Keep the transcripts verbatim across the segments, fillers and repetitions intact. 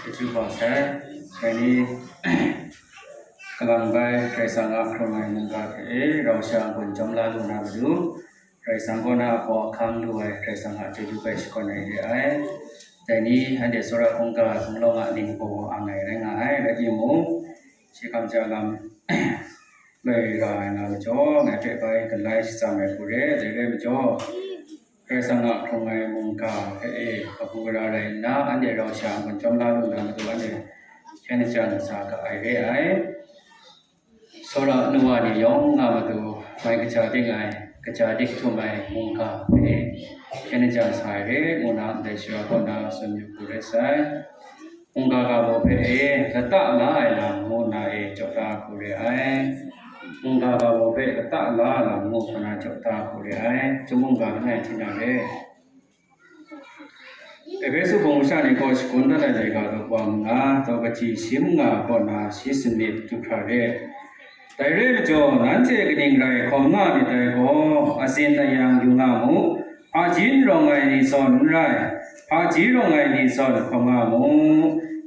Chyeju kaba sai, dai ni kalang bai Karai Kasang a hkrung ai mungga hpe e rau sha gun chyawm la lu na matu, Karai Kasang kaw na hpaw ahkang lu ai Karai Kasang a chyeju hpe shakawn ai re ai. Dai ni anhte tsawra hkungga hpung lawng a ning gaw ang ai rai nga ai, rai timung, shi kamsham lam loi ra ai nga majaw, ngai hpe bai galai shatsam ai hku re, dai rai majaw, Karai Kasang a hkrung ai mungga hpe e kabu gara rai nna, anhte rau sha gun chyawm la lu na matu, anhte hkyen hkyen sa ga ai re ai. Tsawra nu wa ni yawng nga matu, mai kaja ding ai, kaja dik htum ai mungga hpe hkyen hkyen sa ai re, ngu na ndai shara kaw na tsun yu hku rai sai. Mungga ga baw hpe e lata la ai lam ngu na e jaw da hku re ai. Mungga ga baw hpe lata la ai lam ngu hku na jaw da hku re ai. Chyum mungga langai hti na re. Ehpesu hpung masha ni kaw shagun dat ai laika daw kaba manga, daw kaji shi manga kaw na shi sanit du hkra re. Dai re majaw, nanhte kaning rai hkawm nga myit dai gaw, azin ayang yu nga mu, hpaji n rawng ai ni zawn n rai, hpaji rawng ai ni zawn hkawm nga mu.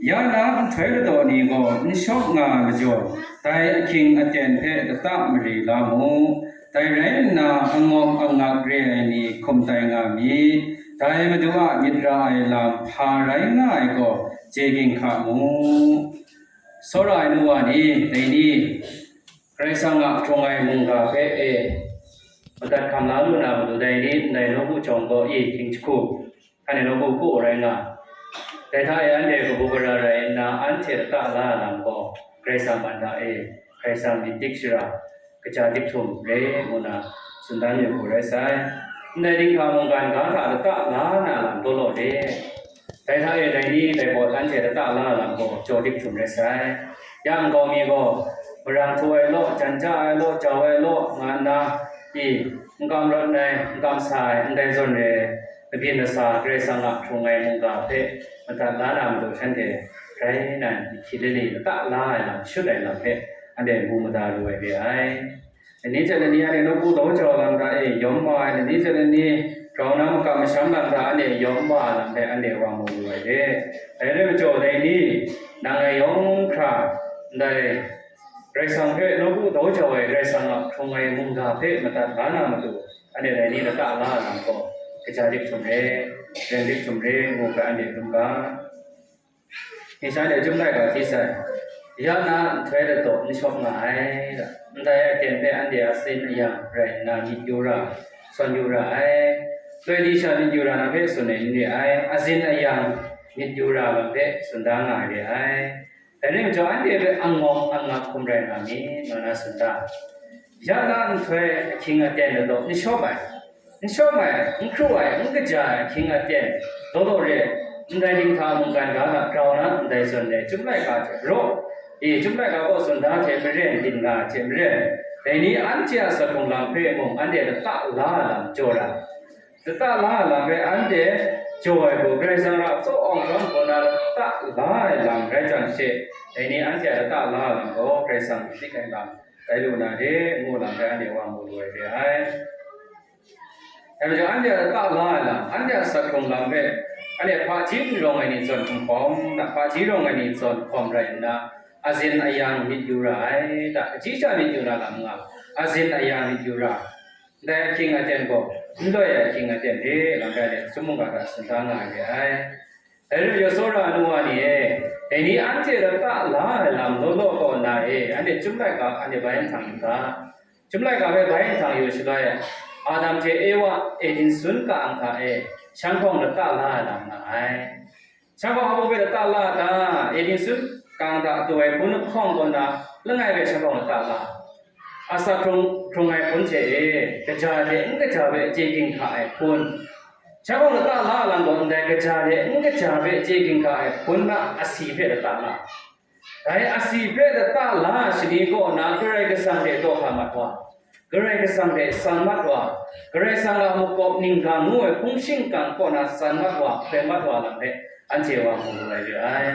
Ya na nhtoi ladaw ni gaw n shawk nga ai majaw, dai ahkying aten hpe lata mare la mu. Dai rai nna, angawk angak re ai ni hkum tai nga mi. Dai Madu a myit ra ai lam hpa rai nga ai gaw, chye ginhka mu. Tsawra ai nu wa ni, dai ni, Karai Kasang a hkrung ai mungga hpe e madat hkam la lu na matu, dai ni ndai nawku jawng gaw i hkying jahku, hkan e nawku ku rai nga. Dai hta e anhte kabu gara rai nna, anhte lata la ai lam gaw, Karai Kasang man hta e, Karai Kasang myit dik shara, kaja dik htum re, ngu na tsun dan yu hku rai sai. Ndai dinghta mungkan ga hta lata la na lam law law re. Dai hta e dai ni dai gaw anhte lata la lam gaw jaw dik htum rai sai. Ya nkau mi gaw, marang htu ai law, jan ja ai law, jau ai law, nga nna, i, n kam rawt ai, n kam sa ai, ndai zawn re ai, kabyin kasa Karai Kasang a hkrung ai mungga hpe madat la na matu shanhte rai nna, hkyit lili lata la ai lam, shut ai lam hpe anhte mu mada lu ai re ai. Lani hte lani anhte nawku daw jau lam hta e yawm wa ai, lani hte lani grau na makam masham lam hta anhte yawm wa ai lam hpe anhte wa mu lu ai re. Dai rai majaw, dai ni, nang ngai yawng hkra ndai Karai Kasang hpe nawku daw jau ai Karai Kasang a hkrung ai mungga hpe madat la na matu, anhte dai ni lata la ai lam gaw, kaja dik htum re, ren dik htum re, ngu hpe anhte dum ga. Ning sha de chyum laika hti sai, ya na nhtoi ladaw n shawk nga ai, ndai aten hpe anhte azin ayang rai nna myit yu ra, sawn yu ra ai. Loi di sha myit yu ra na hpe tsun ai n re ai, azin ayang myit yu ra lam hpe tsun da nga ai re ai. Dai rai majaw, anhte hpe angawk angak hkum rai nga mi, nga na tsun da. Ya na nhtoi ahkying aten ladaw n shawk ai, n shawm ai, n hkru ai, n kaja ai ahkying aten, law law re, ndai dinghta mungkan ga hta grau na ndai zawn re, chyum laika hte raw, e, chyum laika kaw tsun da hte maren byin nga ai hte maren, dai ni anhte a sakhkrung lam hpe mung anhte lata la ai lam jaw ra, lata la ai lam hpe anhte jaw ai gaw, Karai Kasang a tsaw awng hkawm kaw na lata la ai lam rai jang she, dai ni anhte a lata la ai lam gaw, Karai Kasang dik ai lam rai lu na re, ngu lam hpe anhte wa mu lu ai re ai. Dai majaw, anhte a lata la ai lam, anhte a sakhkrung lam hpe, anhte hpaji n rawng ai ni zawn hkum hkawm, hpaji rawng ai ni zawn hkawm rai nna, azin ayang myit yu ra ai, da, kaji sha myit yu na lam nga, azin ayang myit yu ra, ndai ahkying aten gaw, n loi ai ahkying aten re, lam hpe anhte chyum mungga hta tsun da nga ai re ai. Dai rai majaw, tsawra ai nu wa ni e, dai ni anhte lata la ai lam law law kaw na e, anhte chyum laika anhte bai nhtang yu ga. Chyum laika hpe bai nhtang yu shaloi, Adam hte Ewa Eden sun kang hta e, shanghpawng lata la ai lam nga ai. Shanghpawng hpa hpe lata la ta? Eden sun kang hta du ai hpun lahkawng kaw na langai hpe shanghpawng lata la? Asak hkrung, hkrung ai hpun hte e, kaja hte n kaja hpe chye ginhka ai hpun. Shanghpawng lata la ai lam gaw ndai kaja hte n kaja hpe chye ginhka ai hpun na asi hpe lata la. Dai asi hpe lata la ai shani kaw na Karai Kasang hte daw hka mat wa, Karai Kasang hte san mat wa, Karai Kasang a makawp ningga ngu ai hpung shingkang kaw na san mat wa, hkrai mat wa lam hpe anhte wa mu lu ai re ai.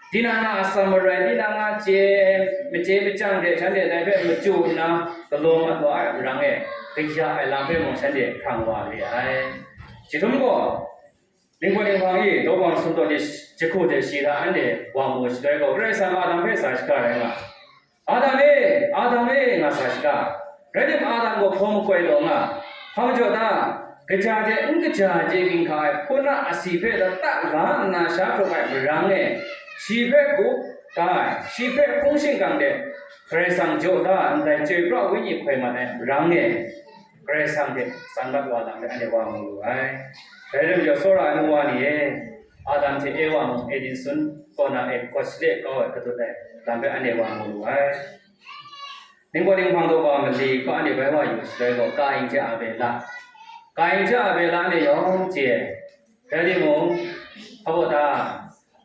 Tinang a atsam marai, tinang a chye, machye machyang hte shanhte dai hpe machyu nna galaw mat wa ai marang e, kaya ai lam hpe mung shanhte hkrang wa re ai. Chyahtum gaw, Ningpawt ninghpang e, daw bang sumdaw ni jahku hte shi hta anhte wa mu shaloi gaw, Karai Kasang Adam hpe sa shaga rai nga, "Adam e, Adam e," nga sa shaga. Rai timung, Adam gaw hpaw makoi taw nga. Hpa majaw ta, kaja hte n kaja chye ginhka ai hpuna asi hpe lata la nna sha hkrung ai marang e, shi hpe gup da ai, shi hpe hpung shingkang de Karai Kasang jaw da ai ndai chyoi pra wenyi hkoi mat ai marang e, Karai Kasang hte san mat wa lam hpe anhte wa mu lu ai. Dai rai majaw, tsawra ai nu wa ni e, Adam hte Ewa mung Eden sun kaw na e kawt sale kau ai kadut ai lam hpe anhte wa mu lu ai. Ningpawt ninghpang daw wa mali hpa anhte bai wa yu shaloi gaw, Kain hte Abela. Kain hte Abela anhte yawng chye ai. Rai timung, hpa baw ta,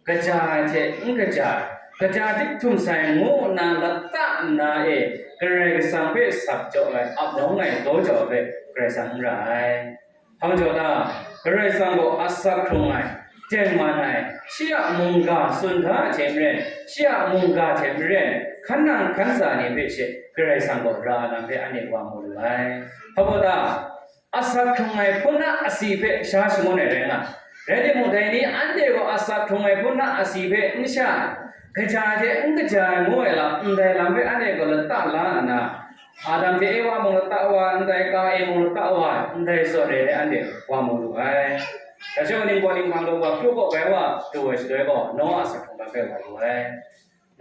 kaja ai hte n kaja ai, kaja dik htum sai ngu nna lata nna e Karai Kasang hpe sap jaw ai, ap nawng ai daw jau hpe Karai Kasang n ra ai. Hpa majaw ta, Karai Kasang gaw asak hkrung ai, tengman ai, shi a mungga tsun da ai hte maren, shi a mungga hte maren, hkan nang hkan sa ni hpe she Karai Kasang gaw ra ai lam hpe anhte wa mu lu ai. Hpa baw ta, asak hkrung ai hpuna asi hpe sha shangun ai rai nga. Rai timung, dai ni anhte gaw asak hkrung ai hpuna asi hpe n sha ai, kaja ai hte n kaja ai ngu ai lam, ndai lam hpe anhte gaw lata la nna, Adam hte Ewa mung lata wa ai, ndai Kain mung lata wa ai, ndai zawn re ai anhte wa mu lu ai. Dai sha gaw, ningpawt ninghpang daw wa hkru kaw bai wa du ai shaloi gaw, Noa asak hkrung lam hpe wa lu ai.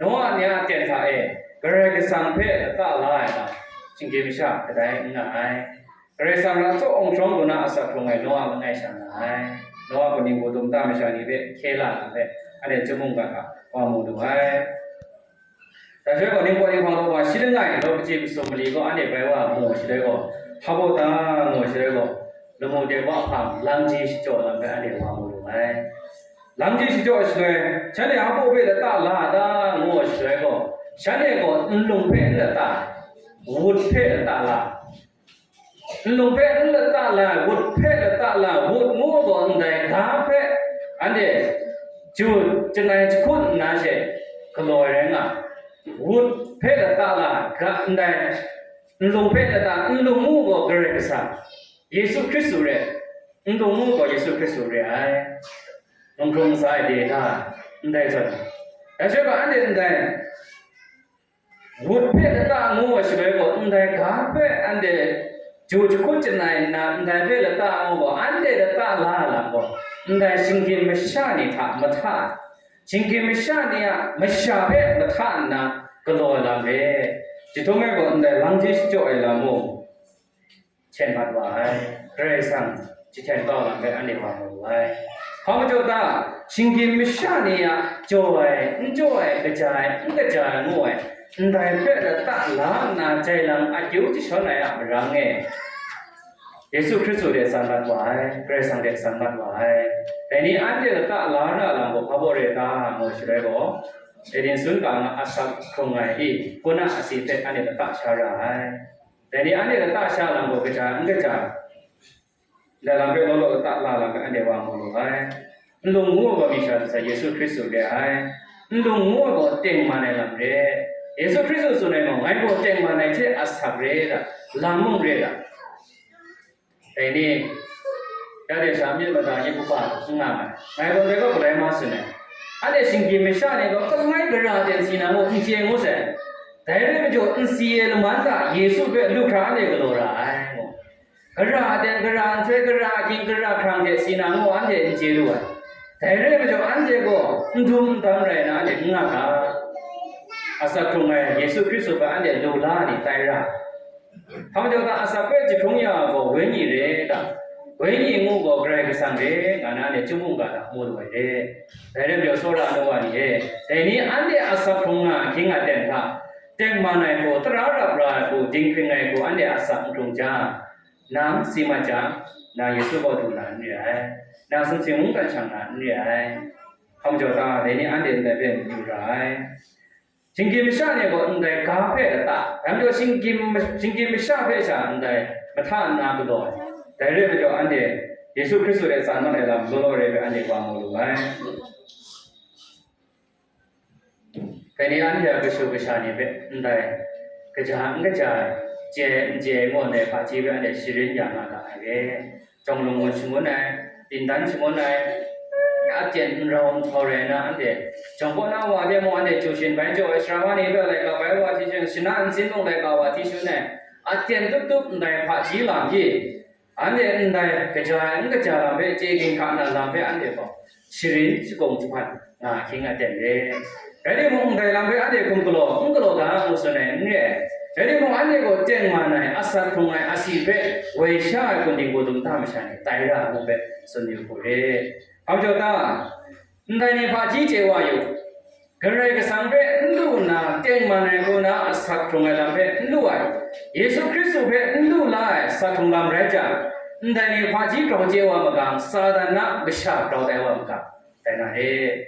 Noa ni a ten hta e Karai Kasang hpe lata la ai lam, shinggyim masha kadai n nga ai. Karai Kasang a tsaw awng hkrawng lu na asak hkrung ai Noa langai sha nga ai. Noa kaw ningbu dum ta masha ni hpe hkye la ai hpe, anhte chyum mungga hta wa mu lu ai. Dai shaloi gaw, ningpawt ninghpang daw wa shi langai, daw kaji masum mali gaw anhte bai wa mu shaloi gaw, hpa baw ta ngu shaloi gaw, lamu de wa hpang, langji shachyaw lam hpe anhte wa mu lu ai. Langji shachyaw shaloi, shanhte hpa baw hpe lata la ta ngu shaloi gaw, shanhte gaw nlung hpe n lata, wut hpe lata la, nlung hpe n lata la, wut hpe lata la, wut ngu gaw ndai ga hpe anhte ju chyanai jahkut nna she galaw ai rai nga, wut hpe lata la, ga ndai nlung hpe lata, nlung ngu gaw Karai Kasang, Yesu Hkristu re, nlung ngu gaw Yesu Hkristu re ai. Lunghkrung ntsa ai de hta, ndai zawn, dai shaloi gaw anhte ndai wut hpe lata ngu ai shaloi gaw, ndai ga hpe anhte ju jahkut chyanai nna, ndai hpe lata ngu gaw, anhte lata la ai lam gaw, ndai shinggyim masha ni hta mahta, shinggyim masha ni a masha hpe mahta nna galaw ai lam re. Chyahtum ai gaw, ndai langji shachyaw ai lam mung, hten mat wa ai, Karai Kasang jahten kau lam hpe anhte wa mu wu ai. Hpa majaw ta, shinggyim masha ni a jaw ai, n jaw ai, kaja ai, n kaja ai ngu ai, ndai hpe lata la nna jai lam akyu jashawn ai a marang e, Yesu Hkristu de san mat wa ai, Karai Kasang de san mat wa ai. Dai ni anhte lata la ra lam gaw hpa baw re ta ngu shaloi gaw, Eden sun ka nga asak hkrung ai i, hpuna asi hpe anhte lata sha ra ai. Dai ni anhte lata sha lam gaw kaja n kaja, ndai lam hpe law law lata la lam hpe anhte wa mu lu ai. Nlung ngu ai gaw mi sha hte sa Yesu Hkristu re ai. Nlung ngu ai gaw tengman ai lam re. Yesu Hkristu tsun ai gaw, ngai gaw tengman ai hte asak re da, lam mung re da. Dai ni, ya de sha myit mada yip kaba n nga ai. Ngai gaw ndai gaw galai ma tsun ai. Anhte shinggyim masha ni gaw, "Langai gara de n si na ngu n chye ngu sai. Dai rai majaw, n si ai laman hta Yesu hpe lu hkra anhte galaw ra ai," ngu. Gara aten, gara nhtoi, gara akying, gara hkrang hte si na ngu anhte n chye lu ai. Dai rai majaw, anhte gaw n dum n dam rai nna anhte n nga ga. Asak hkrung ai Yesu Hkristu hpe anhte lu la ni tai ra. Hpa majaw ta, asak hpe jahkrung ya gaw wenyi re ta? Wenyi ngu gaw Karai Kasang re, nga na anhte chyum mungga hta mu lu ai re. Dai rai majaw, tsawra ai nu wa ni e, dai ni anhte asak hkrung nga ahkying aten hta, tengman ai hku, tara rap ra ai hku, dinghpring ai hku, anhte asak n hkrung jang, nang si mat jang, nang Yesu kaw du na n re ai, nang sumsing mungkan shang na n re ai. Hpa majaw ta, dai ni anhte ndai hpe n yu ra ai. Shinggyim masha ni gaw ndai ga hpe lata, dai majaw shinggyim, shinggyim masha hpe sha ndai mahta nna galaw ai. Dai re ai majaw, anhte Yesu Hkristu hte tsan mat ai lam law law re ai hpe anhte wa mu lu ai. Dai ni anhte a kashu kasha ni hpe ndai kaja n kaja ai, chye n chye ai ngu ndai hpaji hpe anhte sharin ya nga ga ai re. Jawng lung ngun shangun ai, byin dan shangun ai, aten n rau nhtau rai nna, anhte jawng kaw na wa hte mung, anhte chyu shin bai jaw ai, sara wa ni hpe laika bai wa hti shun, shana nsin mung laika wa hti shun ai, aten tup tup ndai hpaji lam hpyi, anhte ndai kaja ai n kaja lam hpe, chye ginhka na lam hpe anhte gaw sharin shakung jahpan nga ahkying aten re. Rai timung, ndai lam hpe anhte hkum galaw, n galaw ga ngu tsun ai n re ai. Rai timung, anhte gaw tengman ai, asak hkrung ai, asi hpe woi sha ai, kun ding gu dum ta masha ni tai ra ai hpe tsun yu hku re. Hpa majaw ta, ndai ni hpaji chye wa yu, Karai Kasang hpe n lu nna, tengman ai hku na asak hkrung ai lam hpe n lu ai, Yesu Hkristu hpe n lu la ai asak hkrung lam rai jang, ndai ni hpaji grau chye wa magang, Satan na masha grau tai wa magang, tai na re.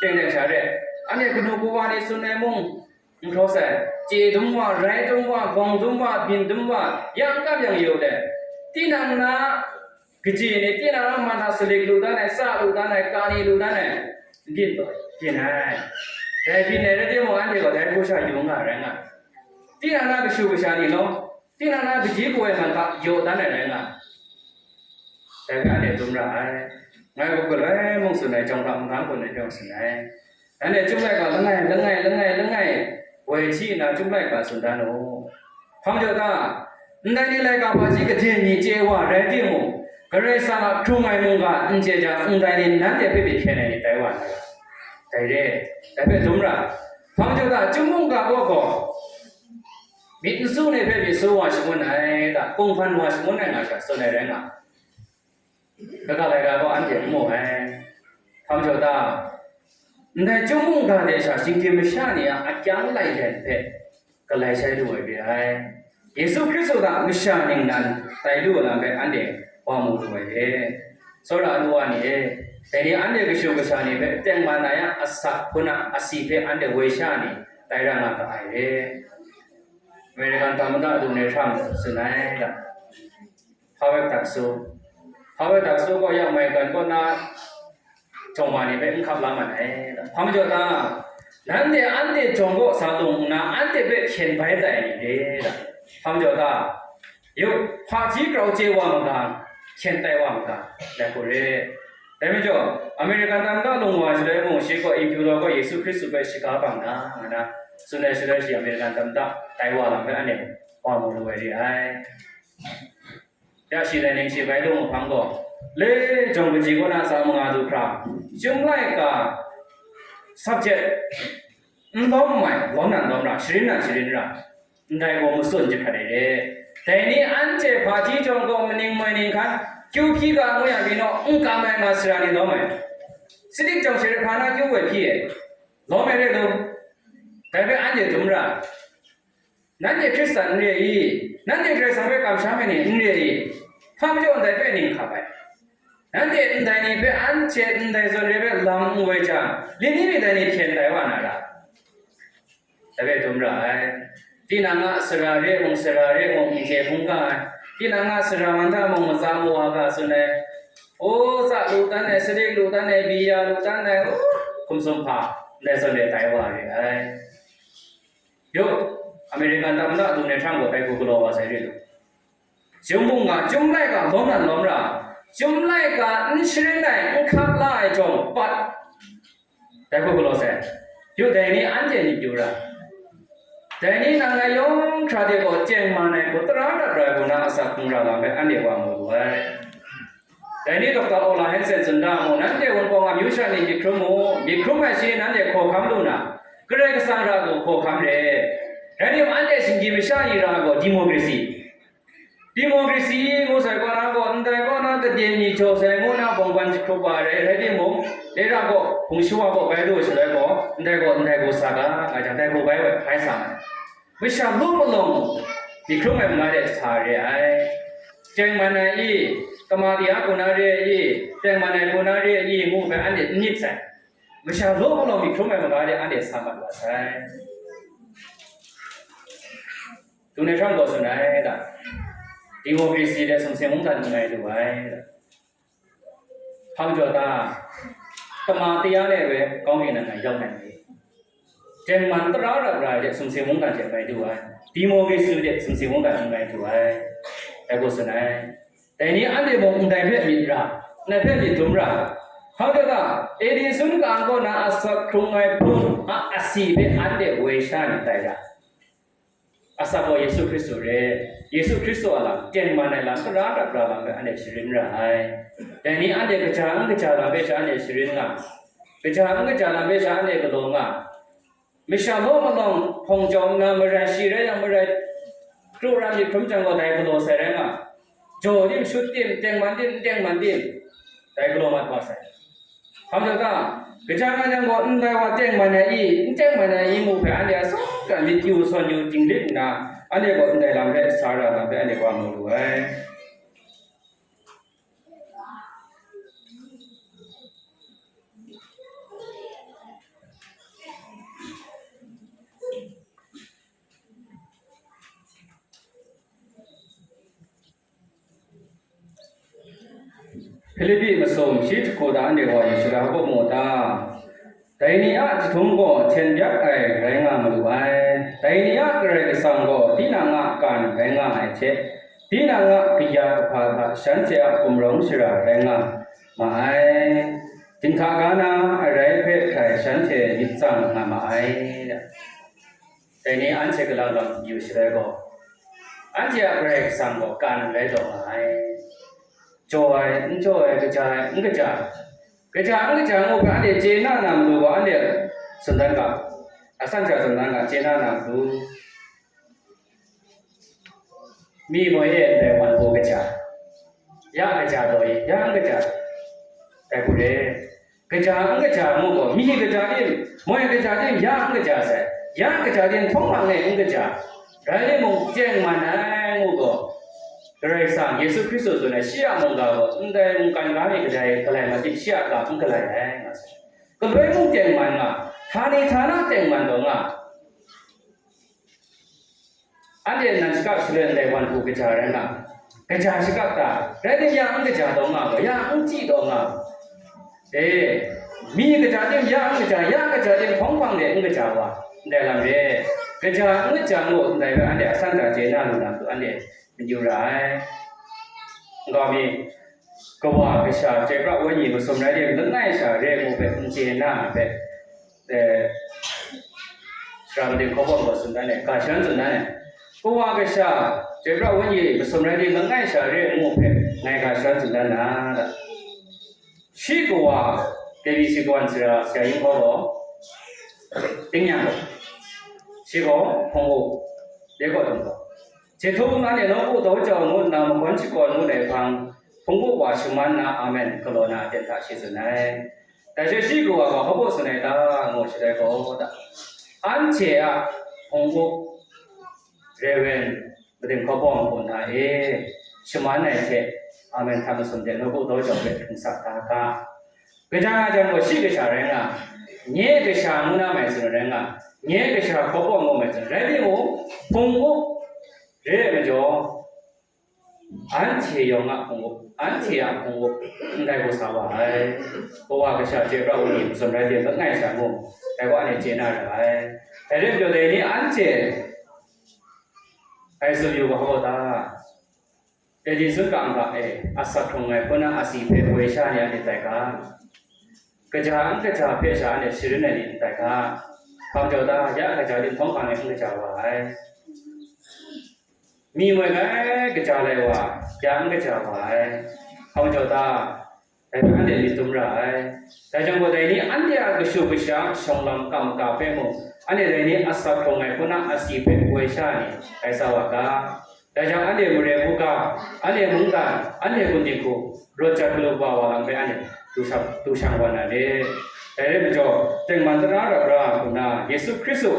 Teng teng sha re, anhte kanu kawa ni tsun ai mung, n hkraw sai, chye dum wa, rai dum wa, gawng dum wa, byin dum wa, yang kap yang yu de, tinang na kaji ni, tinang na man a salik lu dan ai, sa lu dan ai, kani lu dan ai, n byin taw, byin ai. Dai byin ai rai timung, anhte gaw dai hku sha yu nga rai nga. Tinang na kashu kasha ni law, tinang na kaji kawa man hta yaw dan ai rai nga. Dai hpe anhte dum ra ai. Ngai gaw galoi mung tsun ai, jawng hta mung hkang gaw ngai hpe mung tsun ai. Anhte chyum laika langai, langai, langai, langai, woi hti nna chyum laika tsun dan u. Hpa majaw ta, ndai ni laika hpaji kaden ni chye wa rai timung, Karai Kasang a hkrung ai mungga n chye jang, ndai ni nanhte hpe myit hkyen ai ni tai wa na ra. Dai re, dai hpe dum ra. Hpa majaw ta, chyum mungga kaw gaw, myit n su ni hpe myit su wa shangun ai ta, kunghpan wa shangun ai nga sha tsun ai rai nga. Kaga laika gaw anhte n mu ai. Hpa majaw ta, ndai chyum mungga de sha shinggyim masha ni a akyang lailen hpe galai shai lu ai re ai. Yesu Hkristu hta masha ningnan tai lu ai lam hpe anhte wa mu lu ai re. Tsawra ai nu wa ni e, dai ni anhte kashu kasha ni hpe tengman ai a asak hpun a asi hpe anhte woi sha ni tai ra nga ga ai re. American Tamada Donald Trump tsun ai ga, Howard Daxu, Howard Daxu gaw ya American kaw na jawng ma ni hpe n hkap la man ai. Hpa majaw ta, nanhte anhte jawng kaw sa tung nna, anhte hpe hkyen bai tai ai ni re. Hpa majaw ta, yu, hpaji grau chye wa magang, hkyen tai wa magang, dai hku re. Dai majaw, American Tamada lung wa shaloi mung, shi gaw Impura gaw Yesu Hkristu hpe shaga bang na, nga na, tsun ai shaloi shi American Tamada tai wa lam hpe anhte wa mu lu ai re ai. Ya shi lai ning shi bai lung hpang gaw, le jawng kaji kaw na tsa manga du hkra, chyum laika subject n lawm mai, lawm nan lawm ra, sharin nan sharin ra, ndai gaw matsun jahkrat ai re. Dai ni anhte hpaji jawng gaw maning moi ning hkan, kyu hpyi ga ngu yang binaw n kam ai nga sara ni lawm ai. Sidik jawng share hpa na kyu woi hpyi ai, lawm ai re lu, dai hpe anhte dum ra. Nanhte Hkristan n re i? Nanhte Karai Kasang hpe kamsham ai ni n re i? Hpa majaw ndai hpe ning hkap ai? Nanhte ndai ni hpe anhte ndai zawn re hpe lam n woi jang, lini mi dai ni hkyen tai wa na ra? Dai hpe dum ra ai. Tinang a sara re mung, sara re mung, n hkye hpung ga ai. Tinang a sara man hta mung, matsa mawa ga tsun ai. O, tsa lu dan ai, sadik lu dan ai, biya lu dan ai, o, hkum sumhpa, ndai zawn re tai wa re ai. Yu, American Tamada Donald Trump gaw dai hku galaw wa sai re lu. Chyum mungga, chyum laika lawm nan lawm ra, chyum laika n sharin ai, n hkap la ai jawng pat, dai hku galaw sai. Yu, dai ni anhte myit yu ra. Dai ni nang ngai yawng hkra de gaw tengman ai hku, tara dat ra ai hku na asak hkrung ra lam hpe anhte wa mu lu ai. Dai ni Dokta Ola Hansen tsun da mu, nanhte Wunpawng a myu sha ni myit hkrum mu, myit hkrum ai shi nanhte hkawhkam lu na, Karai Kasang ra gaw hkawhkam re. Rai nme, anhte shinggyim masha ni ra gaw democracy. Democracy ngu sai gaw na gaw, ndai gaw na gade mi jaw sai ngu na bawngban jahkrup wa rai, rai timung, dai ra gaw, hpung shawa gaw bai lu shaloi gaw, ndai gaw, ndai gaw sa ga, nga jang, dai gaw bai wai, bai sa ai. Masha law malawng myit hkrum ai manga de sa re ai. Tengman ai i, kama di a hku na re ai i, tengman ai hku na re ai i, ngu hpe anhte n myit sai. Masha law malawng myit hkrum ai manga de anhte sa mat wa sai. Donald Trump gaw tsun ai da, democracy de sumsing mungdan n rai lu ai da. Hpang jaw ta, kama taya ne we kawng e nan ngai yawng ngai ni? Tengman tara rat ra ai de sumsing mungdan hte mai du ai, democracy de sumsing mungdan n mai du ai, dai gaw tsun ai. Dai ni anhte mung ndai hpe myit ra, ngai hpe myit dum ra. Hkang jaw ta, A D sun kang kaw na asak hkrung ai hpung a asi hpe anhte woi sha ni tai ra. Asak gaw Yesu Hkristu re. Yesu Hkristu a lam, tengman ai lam, tara rap ra lam hpe anhte sharin ra ai. Dai ni anhte kaja n kaja lam hpe sha anhte sharin nga, kaja n kaja lam hpe sha anhte galaw nga. Masha law malawng hpawng jau nna marai shi rai yang marai, kru ram myit hkrum jang gaw dai galaw sai rai nga. Jaw tim, shut tim, tengman tim, n tengman tim, dai galaw mat wa sai. Hkam jaw ta, kaja nga jang gaw ndai wa tengman ai i, n tengman ai i ngu hpe anhte atsawm sha myit yu sawn yu dinglik nna, anhte gaw ndai lam hpe sa ra lam hpe anhte gaw mu lu ai. Hpilipi masum shi jahku da anhte gaw yu shada hkawk mu ta? Dai ni a jahtum gaw hten byak ai rai nga malu ai. Dai ni a Karai Kasang gaw tinang a kan rai nga ai hte, tinang a kaya kahpa hta shanhte a gumrawng shara rai nga ma ai. Dinghta ga na arai hpe hkrai shanhte myit tsang nga ma ai. Dai ni anhte galang lam yu shaloi gaw, anhte a Karai Kasang gaw kan rai taw nga ai. Jaw ai, n jaw ai, kaja ai, n kaja ai, kaja n kaja ngu hpe anhte chye na na matu gaw, anhte tsun dan ga, asan sha tsun dan ga, chye na na matu. Mi moi e ndai wan hpu kaja, ya kaja taw i, ya n kaja, dai hku re. Kaja n kaja ngu gaw, mi kaja tim, moi kaja tim, ya n kaja sai, ya kaja tim, hpawng hpang e n kaja, rai timung, tengman ai ngu gaw, Karai Kasang Yesu Hkristu tsun ai shi a mungga gaw, ndai mungkan ga mi kadai galai mat tim, shi a ga n galai ai, nga sai. Galoi mung tengman nga, htani htana tengman taw nga. Anhte nan shakap shaloi ndai wan hku kaja rai nga, kaja shakap ta, rai tim, ya n kaja taw nga gaw, ya n chyi taw nga. E, mi kaja tim, ya n kaja, ya kaja tim, hpawng hpang de n kaja wa, ndai lam re. Kaja n kaja ngu ndai hpe anhte asan hta chye na lu na matu, anhte mayu ra ai. Nkau mi, Kawa Kasha, Chyoi Pra Wenyi masum rai tim, langai sha re ngu hpe n chye na hpe, eh, Sara Madim Hkawbawm gaw tsun dan ai, ga shan tsun dan ai. Kawa Kasha, Chyoi Pra Wenyi masum rai tim, langai sha re ngu hpe, ngai ga shan tsun dan na, da. Shi kawa, K B C kawan sara, sara yin hkaw gaw, tingnyang gaw, shi gaw hpung u, de gaw dum gaw. Jahtum anhte nawku dau jau ngu nna, mahkawn shakawn ngut ai hpang, hpung u wa shaman na, amen galaw na, ten hta shi tsun ai. Dai she shi kawa gaw hpa baw tsun ai ta, ngu shaloi gaw, da, anhte a hpung u, Rev. Madim Hkawbawm kaw na e, shaman ai hte, amen hta masum hte nawku dau jau hpe hkring sa ta ga. Kaja nga jang gaw shi kasha rai nga, nye kasha ngu na mai tsun rai nga, nye kasha hkawbawm ngu mai tsun rai timung, hpung u re ai majaw, anhte yawng a hpung u, anhte a hpung u, ndai gaw sa wa ai. Kawa Kasha Chyoi Pra Wenyi masum rai tim, langai sha ngu, dai gaw anhte chye na ra ai. Dai rai majaw, dai ni anhte Ai tsun yu ga hpaw ta? Dai ni sun kang ga e, asak hkrung ai hpun a asi hpe woi sha ni anhte tai ga, kaja n kaja hpe sha anhte sharin ai ni n tai ga, hpa majaw ta, ya kaja tim hpawng hpang e n kaja wa ai. Mi moi ngai kaja lai wa, ya n kaja wa ai. Hpa majaw ta, dai hpe anhte myit dum ra ai. Dai jang gaw, dai ni anhte a kashu kasha, shawng lam kam ka hpe mung, anhte dai ni asak hkrung ai hpun a asi hpe woi sha ni, dai sa wa ga. Dai jang, anhte mare hku ga, anhte mungdan, anhte gun dinghku, rawt jat galu wa wa lam hpe anhte du shang, du shang wa na re. Dai rai majaw, tengman tara rap ra hku na, Yesu Hkristu,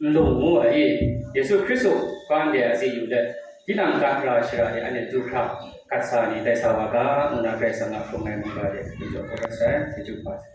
nlung ngu ai i, Yesu Hkristu hpa ndai a si yu let, tinang gat ra shara de anhte du hkra gat sa ni tai sa wa ga, ngu na Karai Kasang a hkrung ai mungga de, hpung jaw kau dat sai, chyeju hpa sai.